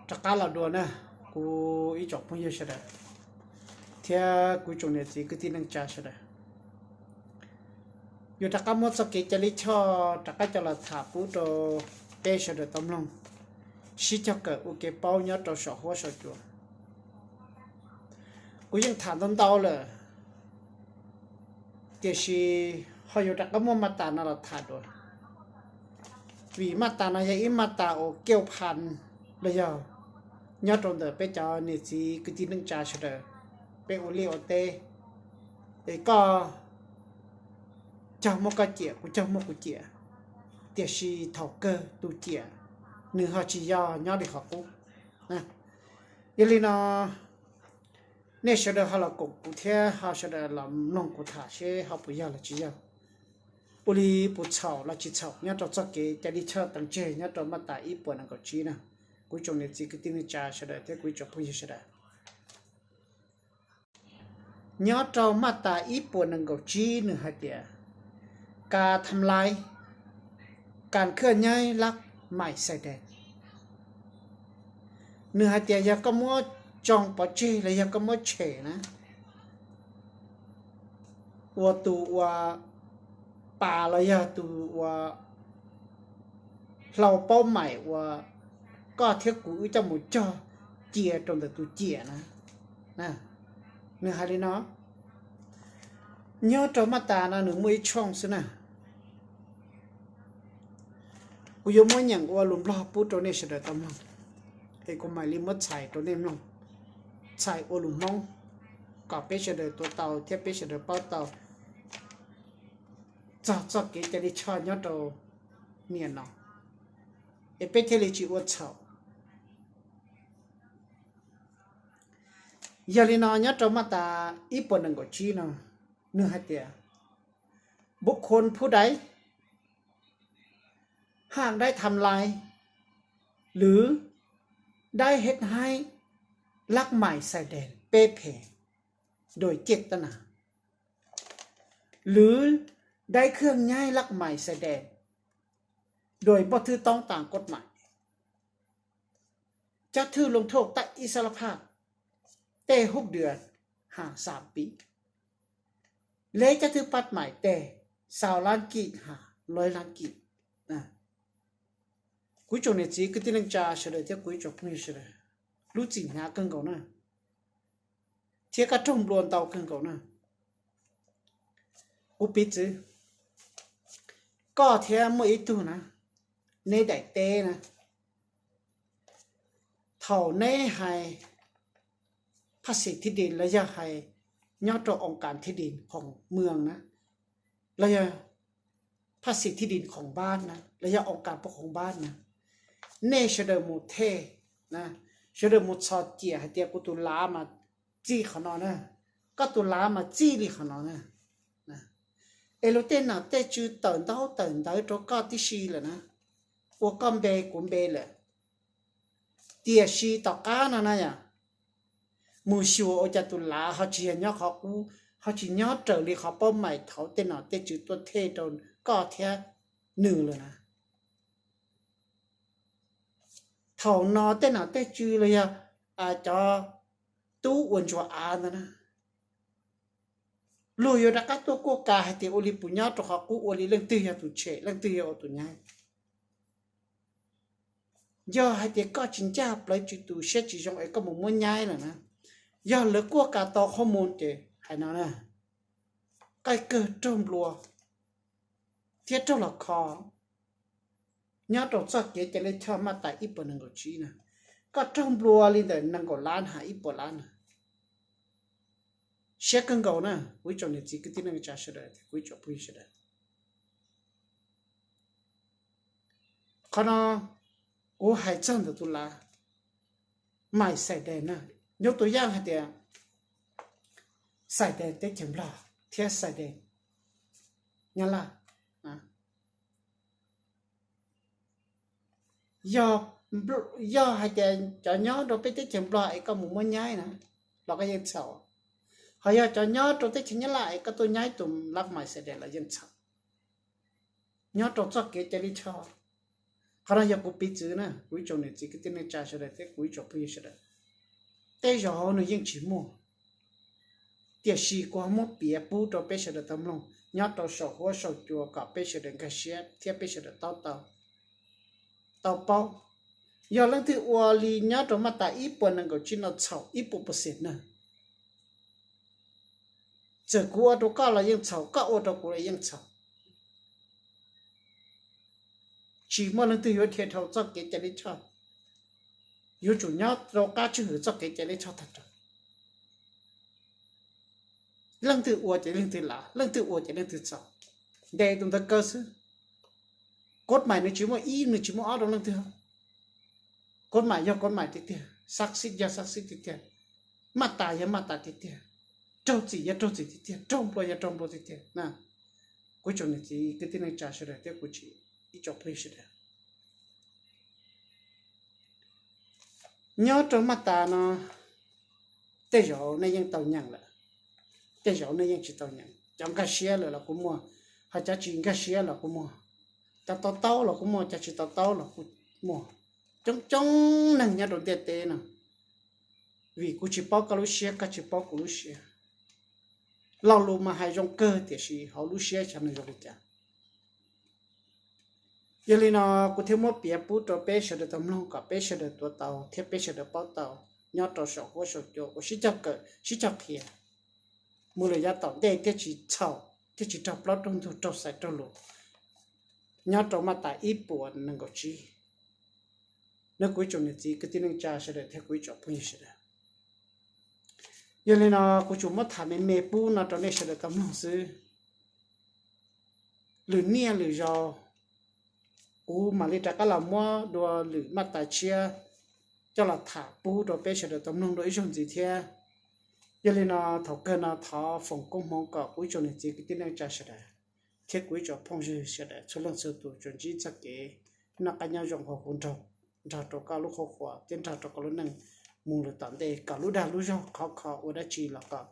Rov qab los dua na, kuv ib tsoom phooj ywg sawv daws thiab kuv tsoom niam txiv kwv tij neej tsa sawv daws, yuav rov qab muab txoj kev cai lij choj rov qab coj los tham pub rau peb sawv daws tau mloog, sib cog kawm ua kev paub nyob rau saum huab saum cua. Kuv yeej tham ntau ntau lawm, tiam sis ho yuav rov qab muaj maj tas no los tham dua, vim maj tas no yog ib maj tas uas kiau phan los yog nyob rau ntawm peb cov niam txiv kwv tij neej tsa sawv daws, peb ua liaj ua teb, es koj cog muaj koj ciam, kuv cog muaj kuv ciam, tiam sis thaum kawg tus ciam nws ho tsis yog nyob li qhov qub. Yog li no, nej sawv daws ho los koom kuv thiab ho sawv daws los mloog kuv tham seb ho puas yog los tsis yog, ua li puas txhaum los tsis txhaum nyob rau txoj kev cai lij choj teev tseg nyob rau maj tas ib puas nees nkaum tsib na, kuv tsoom niam txiv kwv tij neej tsa sawv daws thiab kuv ib tsoom phooj ywg sawv daws. Nyob rau maj tas ib puas nees nkaum tsib nws hais tias, kas tham lais, kas khwj nyaib lab mais xais des. Nws hais tias yog koj muab tsoo pov tseg los yog koj muab tshem na, ua tus uas pas los yog tus uas hlau paub mais uas koj thiab kuv wb coj mus cog cia rau ntawm tus ciam na. Nws hais li no, nyob rau maj tas no nws muaj ib tshooj xwb na. Kuv yuav muab nyeem ua lus Nplog pub rau nej sawv daws tau mloog, es kuv mam li muab txhais rau nej mloog, txhais ua lus Hmoob, kom peb sawv daws tuav tau thiab peb sawv daws paub tau txog txoj kev cai lij choj nyob rau niaj no, es peb thiaj li tsis ua txhaum. Yog li no nyob rau maj tas ib puas nees nkaum tsib no, nws hais tias, buv khuv phuv daiv, haj daiv tham lais, lwv daiv hej haib lab mais xais des peb phem dua ciaj tab na, lwv daiv khwj nyaib lab mais xais des dua npauj thwj toob tas koj mais, cab thwj loo thauj tab ib sab lab phaj tej hub dua has xas pim, leb cab thwj pab mais tej xaus lab kij has lab kij. Kuv tsoom niam txiv kwv tij neej tsa sawv daws thiab kuv ib tsoom phooj ywg sawv daws, lub txim hnyav kawg nkaus na, thiab koj raug nplua ntau kawg nkaus na. Kuv piv txwv, koj thiab muaj ib tug na, neb daim teb na, thaum neb hais phaj xim thij dis los yog hais nyob rau oo kas thij dis khoom mws na, los yog phaj xim thij dis khoom npab na los yog oo kas pab khoom npab na, nej sawv daws mus thej, sawv daws mus txhos ciam hais tias kuv tus lav mas txij qhov no na, koj tus lav mas txij li qhov no na. Es luag tej nom tej tswv tawm ntaub tawm ntawv rau koj tib si lawm na, ua koj npe kuv npe lawm. Tiam sis tom qab no na yom, mus xyuas ua cas tus lav ho tsis yog nyob qhov qub, ho tsis nyob raws li qhov paub mais thaum tej nom tej tswv tuaj thej rau koj thiab nws lawm na. Thaum no tej nom tej tswv los yog cov tub uas ntsuas av ntawd na, luag yuav rov qab tuaj kuaj kas hais tias ua li puas nyob rau qhov qub, ua li leej twg yog tus tshem leej twg yog ua tus nyaib. Yog hais tias koj tsis ncaj plawv tsis tus siab tsis zoo es koj mus muab nyaib lawm na, yog lawv kuaj kas tau qhov mus ces hais no na, qaij kawg raug nplua thiab raug los kho nyob rau txoj kev cai lij choj maj tas ib puas nees nkaum tsib na, koj raug nplua li ntawm nees nkaum lab hab ib puas lab na. Siab kawg nkaus na, kuv ib tsoom niam txiv kwv tij neej tsa sawv daws, kuv ib tsoom phooj ywg sawv daws. Qhov no kuv hais txog ntawm tus lav mais xais des na, nyob tus yaj hais tias xais des teb chaws Nplog thiab xais des Nyab Laj. Yog hais tias cov nyob rau peb teb chaws Nplog es koj mus muab nyaib na, los koj yeej txhaum. Ho yog cov nyob rau teb chaws Nyab Laj es koj tuaj nyaib tus lab mais xais des los yeej txhaum. Nyob rau txoj kev cai lij choj, Qhov no yog kuv piv txwv na, kuv ib tsoom niam txiv kwv tij neej tsa sawv daws thiab kuv ib tsoom phooj ywg sawv daws. Tej zaum nws yeej tsis muaj, tiam sis kuv ho muab piav pub rau peb sawv daws tau mloog nyob rau saum huab saum cua kom peb sawv daws nkag siab thiab peb sawv daws tau tau tau paub. Yog leej twg ua li nyob rau maj tas ib puas nees nkaum tsib no txhaum ib puas percent na. Txawm kuv ua rau koj los yeej txhaum, koj ua rau kuv los yeej txhaum. Tsis muaj leej twg yuav dhia dhau txoj kev cai lij choj, yuav tsum nyob rau qab tswj hwm txoj kev cai lij choj tag nrho. Leej twg ua ces leej twg lav, leej twg ua ces leej twg txhaum. Ntes tus ntawd kaw xwb. Kod mais nws tsis muaj ib, nws tsis muaj ob rau leej twg. Kod mais yog kod mais tiag tiag, xab xib yog xab xib tiag tiag, maj tas yog maj tas tiag tiag, raug txim yog raug txim tiag tiag, raug nplua yog raug nplua tiag tiag na. Kuv tsoom niam txiv kwv tij neej tsa sawv daws thiab kuv tsoom phooj ywg sawv daws, nyob rau maj tas no tej zaum nej yeej tau nyeem lawm, tej zaum nej yeej tsis tau nyeem. Cov nkag siab lawm los kuj muaj, ho cov tsis nkag siab los kuj muaj. Cov to taub los kuj muaj, cov tsis to taub los kuj muaj. Coob coob neeg nyob rau ntiaj teb no, vim kuv tsis paub koj lub siab, koj tsis paub kuv lub siab. Lo lus mas hais zoo kawg tiam sis hauv lub siab xyov nws zoo li cas. Yog li no kuv thiaj muab piav pub rau peb sawv daws tau mloog kom peb sawv daws tuav tau thiab peb sawv daws paub tau, nyob rau saum huab saum cua uas sib cog kawm sib cog qhia mus lawm yav tom ntej thiaj tsis txhaum thiaj tsis raug plaub raug ntug raug xaiv raug lus nyob rau maj tas ib puas nees nkaum tsib. Nawb kuv ib tsoom niam txiv kwv tij neej tsa sawv daws thiab kuv ib tsoom phooj ywg sawv daws, yog li no kuv tsuas muab tham me me pub no rau nej sawv daws tau mloog xwb. Lwm niaj lwm zaus kuv mam li rov qab los muab dua lwm maj tas tshiab coj los tham pub rau peb sawv daws tau mloog dua ib zaug ntxiv thiab. Yog li no thaum kawg no thov foom koob hmoov kom kuv ib tsoom niam txiv kwv tij neej tsa sawv daws thiab kuv ib tsoom phooj ywg sawv daws txhua leej txhua tus tsuas ntsib txoj kev noj qab nyob zoo hauv huv nraug, nrog rau koj lub qhuab qhuas thiab nrog rau koj lub neej mus lawm tom ntej kom lub dag lub zog khov kho ua dab tsi los kom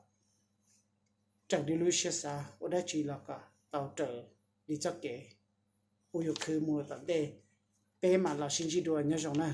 raws li lub siab xav, ua dab tsi los kom tau raws li txoj kev uas yuav khwv mus lawm tom ntej. Peb mam los sib ntsib dua, nyob zoo na.